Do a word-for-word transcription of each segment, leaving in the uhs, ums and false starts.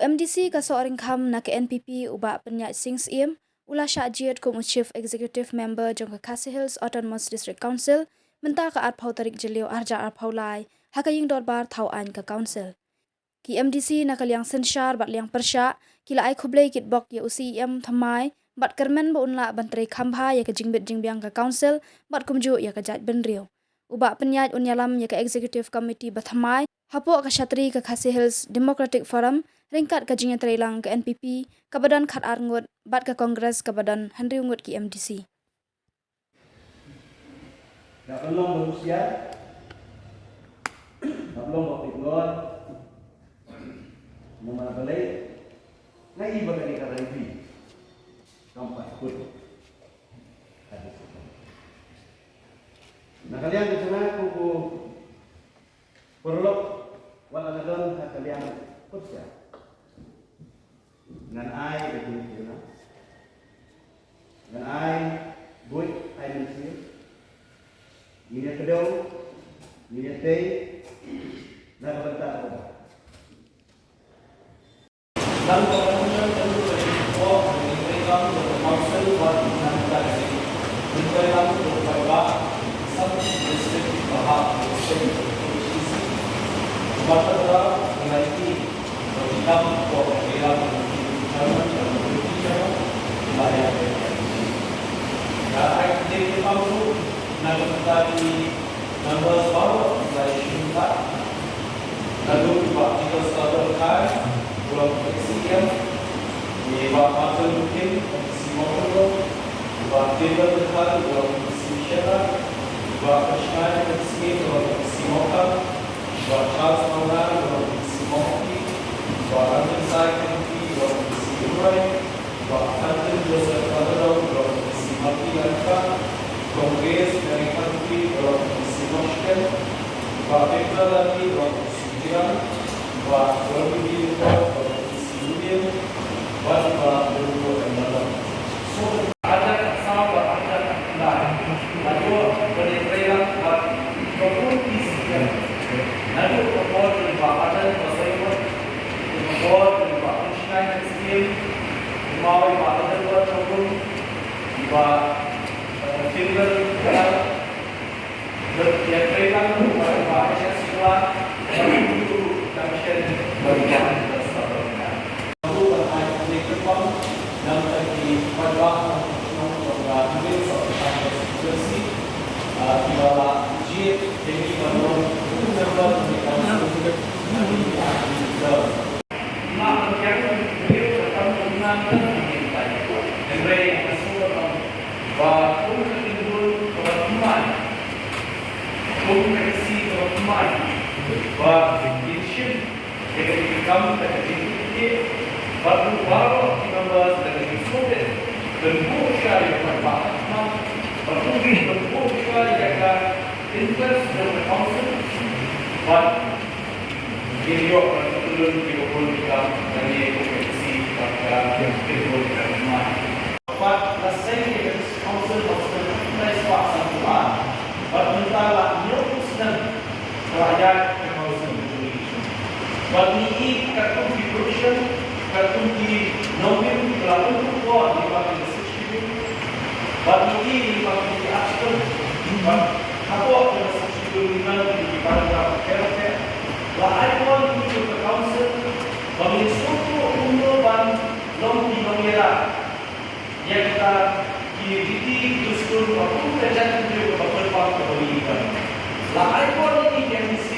M D C ka Sohryngkham na ka N P P u Bah Pynïaid Sing Syiem u la shah jied kum u Chief Executive Member jong ka Khasi Hills Autonomous District Council mynta ka arphew tarik Jylliew arhajar arphew lai ha ka ïing dorbar thaw aiñ ka Council. Ki M D C na ka liang synshar bad liang pyrshah ki la ai khublei kitbok ïa u C E M thymmai bad kyrmen ba un lah ban trei kham bha ïa ka jingbit jingbiang ka Council bad kumjuh ïa ka jaitbynriew. U Bah Pynïaid un ïalam ïa ka Executive Committee ba thymmai hapoh ka shatri ka Khasi Hills Democratic Forum ryngkat ka jingïatreilang ka N P P kaba don khatar ngut bad ka Congress kaba don hynriew ngut ki M D C. Nga pynlong ba husiar, nga pynlong ba pynlong, namar balei, nga i ba kane ka rugby kam pat kut. Na ka liang ka jong nga ko ko paralok, wat la ka don ha ka liang kut ka. Ngan ai ka jingkyrkhu. Ngan ai buit ai mynsiem. Ngin ïa kdew, ngin ïa tei na ka bynta ka Balang. Members baru, Bah Peter Salvador Khai, u long C E M, Bah Martin Luthin, C E M, Bah David Luthan, u long C E M, Bah Krishna Smith, u long C E M, Bah Charles Maungan, u long C E M, Bah Ranjit Sai Kennedy, u long C E M, Bah Anton Joseph Thaddeus, u long C E M, Congress Mary Kharkhi, u long C E M, Bah Victor Lati, u long Sitian, Bah Dolby Dino, Bah Isi Udin, Bah Bah Dulu Emmanuel. So, ada sawa ada lah. Lalu, boleh terang, Bah Dolby Sitian. Lalu, kemudian, Bah Adan, Bah Simon, kemudian, Bah Ushai, Sitian, kemudian, Bah Adan, Bah Tobun, Bah, eh, Finland, Bah Ba kum ka kynhun kaba thymmai, kum ka kynsi kaba thymmai, ba kin shim ïa ka jingkam ka jingkit, bad ruh baroh ki members da ka jingsngewbha ban buh sha ïa ka paidbah, bad ruh ban buh sha ïa ka interest jong ka council, bad Kin ïoh ban pynlong ki bun ki kam lane kum ka C E M bad ka kin bun ki kam. Bad la seng ïa ka Council of Students Enterprise Park Sangkula. Bad mynta la hynñiew phew snem ka la ïaid ka Council. Bad ngi i katkum ki provision, katkum ki nongrim ki la pynkup bor lyngba ka Sixth Schedule. Bad ngi i lyngba ki article, bad hapoh ka Sixth Schedule ngi nang ki paragraph pher pher. La ai bor ïa ngi ka Council ba ngin sngewthuh kumno ban long ki nongïada ïa kita ki riti ki dustur ba kum ka jaitbynriew kaba pynbang kaba ngi don. La ai bor ïa ngi ka M D C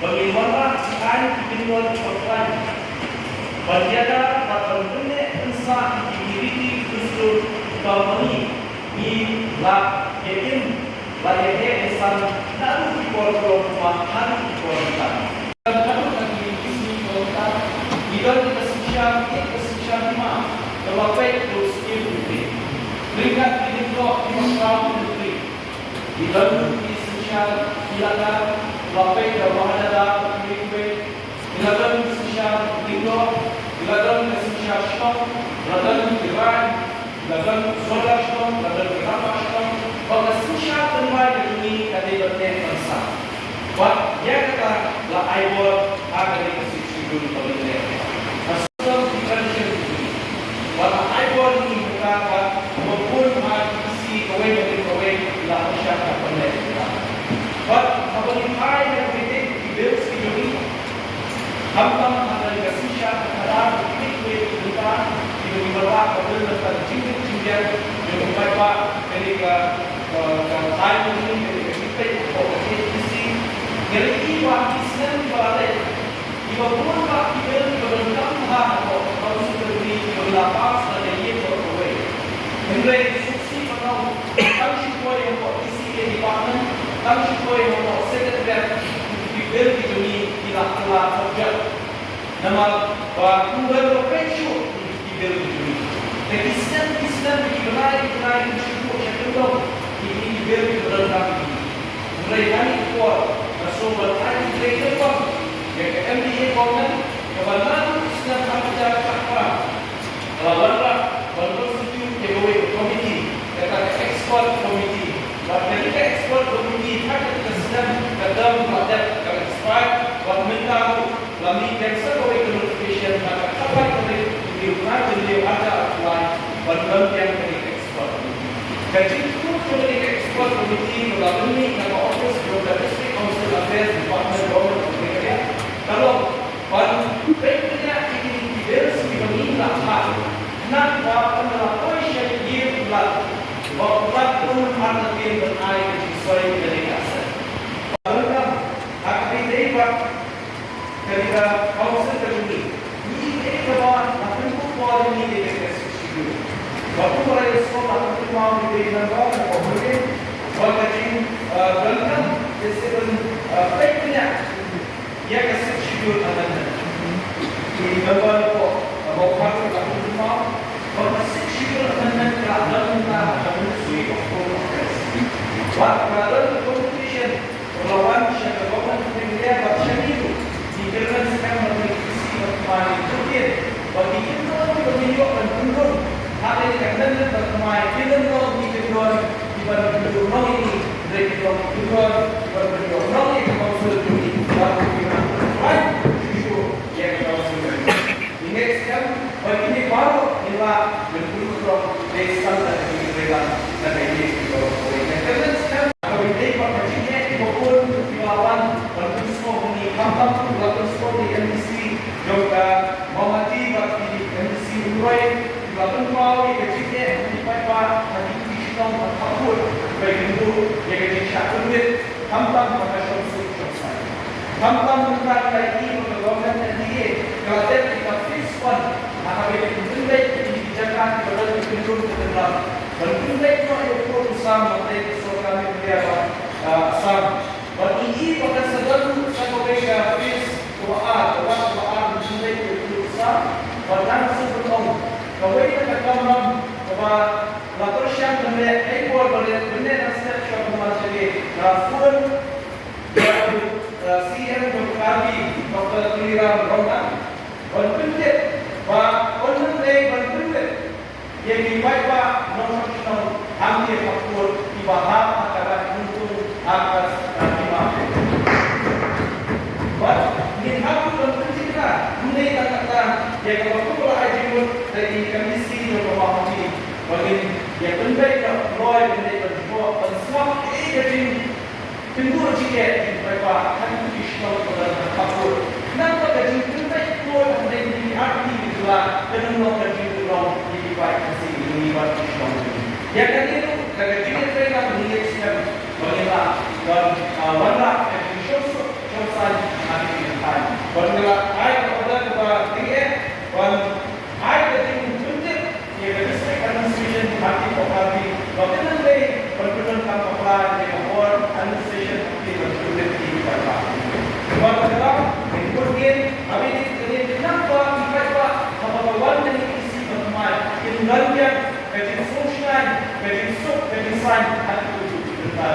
ba ngin wanrah ki aiñ ki kynnoh kiba khlaiñ ban ïada bad ban pynneh pynsah ïa ki riti ki dustur kiba ma ngi. Ngi la ïa im, la ïa heh ïa san naduh ki por kaba ma haduh ki por mynta. Haduh ka sngi kaba mynta ngi don ïa ka synshar, ïa ka synshar hima kaba peit ïa u Syiem Kynrad. Ryngkat ki lyngdoh kiba khraw ki lyngdoh. Ngi don ki synshar ki lada kaba peit ïa u Bah Hadada bad kiwei kiwei. Ngi la don ki synshar lyngdoh, ngi la don ki synshar shnong, ngi la don ki raid, ngi la don sorkar shnong, ngi la don ki rangbah shnong, bad ka synshar tynrai ka jong ngi ka dei ban teh ban sah. Bad ïa kata la ai bor ha kane ka Sixth Schedule ba ngi leh. Ka shnong Khamtam ha kane ka shisha ka khadar, ki klik wei ki bynta, ki dei ki bynta ka bynta ka jingkit jingkit, ki dei ki paidbah, kane ka, ka, ka time machine, kane ka jingkit, ka jingkit, ka jingkit, ki dei ki ba ki snem ki ba la leit, ki ba bun ba ki bill ki ba donkam ha ka council ka jong ngi ki ba la pass ha ka ïing kawei. Hynrei suk shi ba nong, tang shu poi ha ka E C A department, tang shu poi ha ka secretariat, ki bill ki jong ngi ki la kylla khublei. Namar ba kumba la pynshai ki bill ki jong ngi. Te ki snem ki snem, ki bnai ki bnai, ki shu buh sha kyndong ki, ki bill ki bnai ki. Hynrei ha kane ka por nga sngew ban ai khublei kyrpang ïa ka M D A government kaba naduh snem arhajar khatphra ka la wanrah ban constitute ïa kawei ka committee, kata ka expert committee. Bad kane ka expert committee ha kane ka snem ka term ba dep ka expire, bad mynta ruh la mih biang sa kawei ka notification ha ka khatlai tarik u bnai Jylliew arhajar arphew lai ban don biang kane ka expert committee. Ka jingthmu jong kane ka expert committee ka la pynmih na ka office jong ka District Council Affairs Department, Government of Meghalaya. Ka long ban peit bniah ïa kine ki bills kiba ngi la phah, khnang ba kan da la poi sha ïing u Lat, ba u Lat un ym artatien ban ai ka jingsoi ïa kane ka asset. Ba ryngkat ha kaba ïadei bad kane ka council ka jong ngi, ngi ïeit ba la pynkup por ïa ngi ïa ka Sixth Schedule. Ba kumba la ïohsngew, la pynkup por ïa ngi, nangta ka por mynta ba ka jing, eh, donkam ïa ka six, eh, peit bniah ïa ka Sixth Schedule amendment. Ki member ko, eh, ba u Khartoum la pynkup por ba ka Sixth Schedule amendment ka la don mynta ha ka Ministry of Home Affairs. Bad ka la don ka consultation ka la wan sha ka Government of India bad sha ngi ruh. Ngi kyrmen skhem ba ngi ki seng bad thymmai ki kyntien ba ki kyndon kiba ngi ïoh ban pynrung ha kane ka amendment bad thymmai kin ym long ki kyndon kiban pynrung nongïalam, hynrei kin long ki kyndon kiban pynrung nongïalam ïa ka council jong ngi bad kiban pynrung shuh shuh ïa ka council jong ngi. Ngi ngeit skhem ba kine baroh ngi lah ban pynrung dei tang da ka jingïatreilang na ka ïing ki baroh kawei. Nga kyrmen skhem ba kawei dei ba ka jingeh kiba bun kiba la wan ban pynsngew ha ngi, khamtam kiba la pynsngew da i M D C jong ka Mawhati bad i M D C u Roy, kiba la pynpaw ïa ka jingeh ha ki paidbah ha ki shnong ha khadkut, kiba ïakynduh ïa ka jingshah pynbit. Khamtam ba ka shong suk shong sai. Khamtam mynta ngi la ïohi ba ka government M D A ka la dep ïa ka phase one ha kaba ïa pynbeit ïa ki jaka kiba don ki kyndrum ki kyndram ban pynbeit noh ïa u pud u sam hapdeng ka sorkar Meghalaya bad, ah, Assam. Bad ngi ïohi ba kan sa don sa kawei ka phase kaba ar, kaba ar, kaba ar ban pynbeit ïa u pud u sam. Bad ngan shu pynong kawei na ka kamram kaba la pyrshang ban leh, ei por ba leh, ban leh na step shop ban leh shane, la phone ïa u, uh, C M jong ka Karbi, Doctor Tuliram Ronghang, ban pyntip ba un ym dei ban pyntip ïa ki paidbah nongshong shnong hangtei ha khadkut kiba hap ha ka rat nongtung ha ka, uh, hima. Bad ngin hap ruh ban pynthikna, ym dei tang kata ïa kaba kumba la ai jingmut da i M D C jong ka Mawhati, ba ngin ïa pynbeit ka kloi ban dei ban jubok ban sngap ïa ka jing kynduh jingeh jong ki paidbah ha kito ki shnong kiba don ha khadkut. Nangta ka jingpynbeit kloi hapdeng kine ki artylli ki jylla kan ym long ka jingpynlong ïa ki paid Khasi jong ngi bad ki shnong jong ngi. Ïa kane ruh da ka jingïatreilang ngi ngeit skhem ba ngin lah ban, ah, wanrah ka jingshong suk shong saiñ ha kine ki thaiñ. Bad nga la ai ka order kaba tyngeh ban ai ka jingpyntip ïa ka District Administration Mawhati, ba kan ym dei ban pyndonkam bakla ïa ka bor administration hapdeng ban pynlong ki paidbah. Bad ka dang ngin kut ngin, haba ïa kane khnang ba ki paidbah haba ka wan kane ka E C ba thymmai kin don biang ka jingsngewsynei, ka jingsuk, ka jingsaiñ ha kito ki bynta.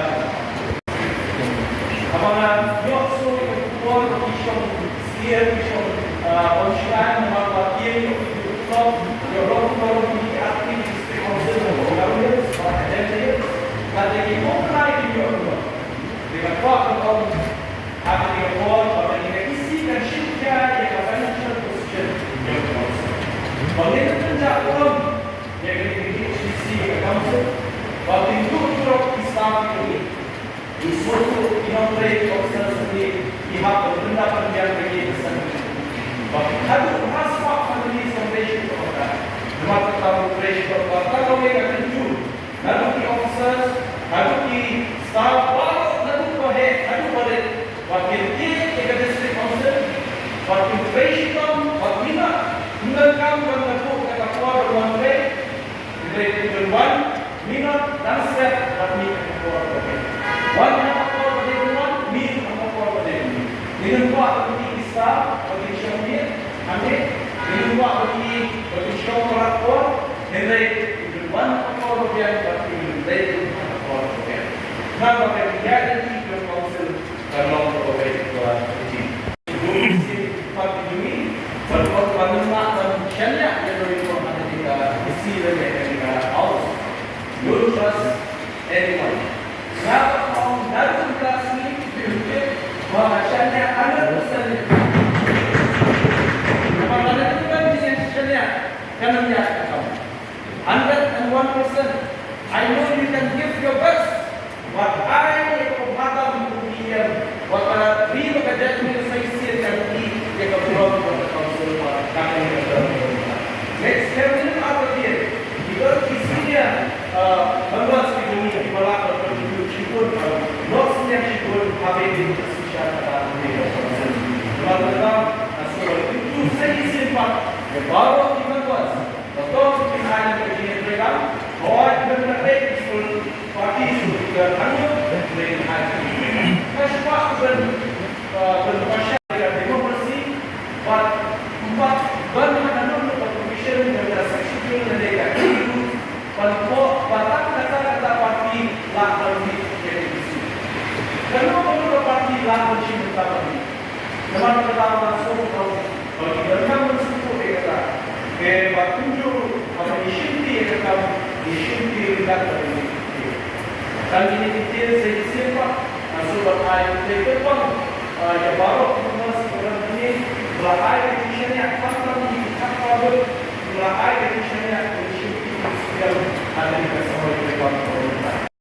Haba nga ïohsngew ïa ka khubor ba ki shong syiar, ki shong, ah, bym shngaiñ namar ba ki ïoh ki jingpynlong, ïoh long kumba long kine ki artylli ki District Council na Mawkynrew Hills bad Jaintia Hills. Hynrei ki Mawkynrew ki ïoh kumba. Te nga kwah ban ong ha kane ka por ba kane ka E C kan shim khia ïa ka financial position jong ka council. Ba ngin pynjah burom ïa kane ka D H D C, ka council, ba kin duh durok ki staff jong ngi. Ki sngewthuh, ki nongtrei, ki officers jong ngi ki hap ban pyndap pynbiang ïa ka seng. Ba haduh ha spah family sngewbha shisha ka bynta. Namar kata u trei shisha ka bynta kawei ka kyntu. Naduh ki officers, naduh ki staff, baroh naduh ba heh, naduh ba rit. Ba kin ïeit ïa ka district council. Ba kin trei shitom, ba kin ïa. Ym donkam ban ka buh kata ka por ban wan trei. Hynrei phi don wan minot dang step bad mih ha ka por ba dei. Wan ha ka por ba dei, wan mih ha ka por ba dei. Ngin ym kwah ban mih ki staff ba kin shong miet hangne. Ngin ym kwah ban mih ba kin shong palat por. Hynrei phi don wan ha ka por ba biang bad phi don leit ha ka por ba biang. Namar ba ka ïa ka council ka long kawei ka jingpynpaw ïa ngi, ban ong ba ngim lah ban shaniah ïa ka uniform ha kane ka isi lane kane ka house. Don't trust anyone. Nga ba ong naduh ka sngi ki pynpaw ba nga shaniah hundred percent. Namar lada ngim ban shaniah, kan ym ïa ka kam. Hundred and one percent. I know you can give your best. Wat ai ïa ka matam u P M, wat ka ri bad ka jaitbynriew sa shisien kan ïa ka burom bad ka council bad ka kane ka burom. Next term ym artatien. Ki don ki senior, uh, members ki jong ngi kiba lah ban contribute shibun, uh, not senior shibun, ha kane ka session kata kane ka council. Namar kata, uh, so, itu sa shisien pat ïa baroh ki members. Ba to phin ai ïa ka jingïatreilang, hooid, ban ka dei ki skul party, skul figure, hangno phin ai ka jingïatreilang. Ka shuwa ban, ah, ban pynshai ïa ka democracy, bad ym pat ban ha ka nongmihkhmat ka commission, ban ka sixth schedule, lane ka eighth, ban ko, ba tang kata kata party lah ban mih ïa ka issue. Kano kano ka party lah ban shim bynta ban mih. Namar kata ka sngewthuh ba ngi donkam ban sngewthuh ïa kata. Te ba kumjuh haba ngi shimti ïa ka kam, ngi shimti ryngkat bad ngi. Tang kine ki ktien sa shisien pat, nga sngewbha ban ai khublei kyrpang, ah, ïa baroh ki nongmihkhmat ba la ai ka jingshaniah, khamtam ki khatphra ngut, la ai ka jingshaniah, ka jingshimti, ka jingshaniah ha kane ka samoi.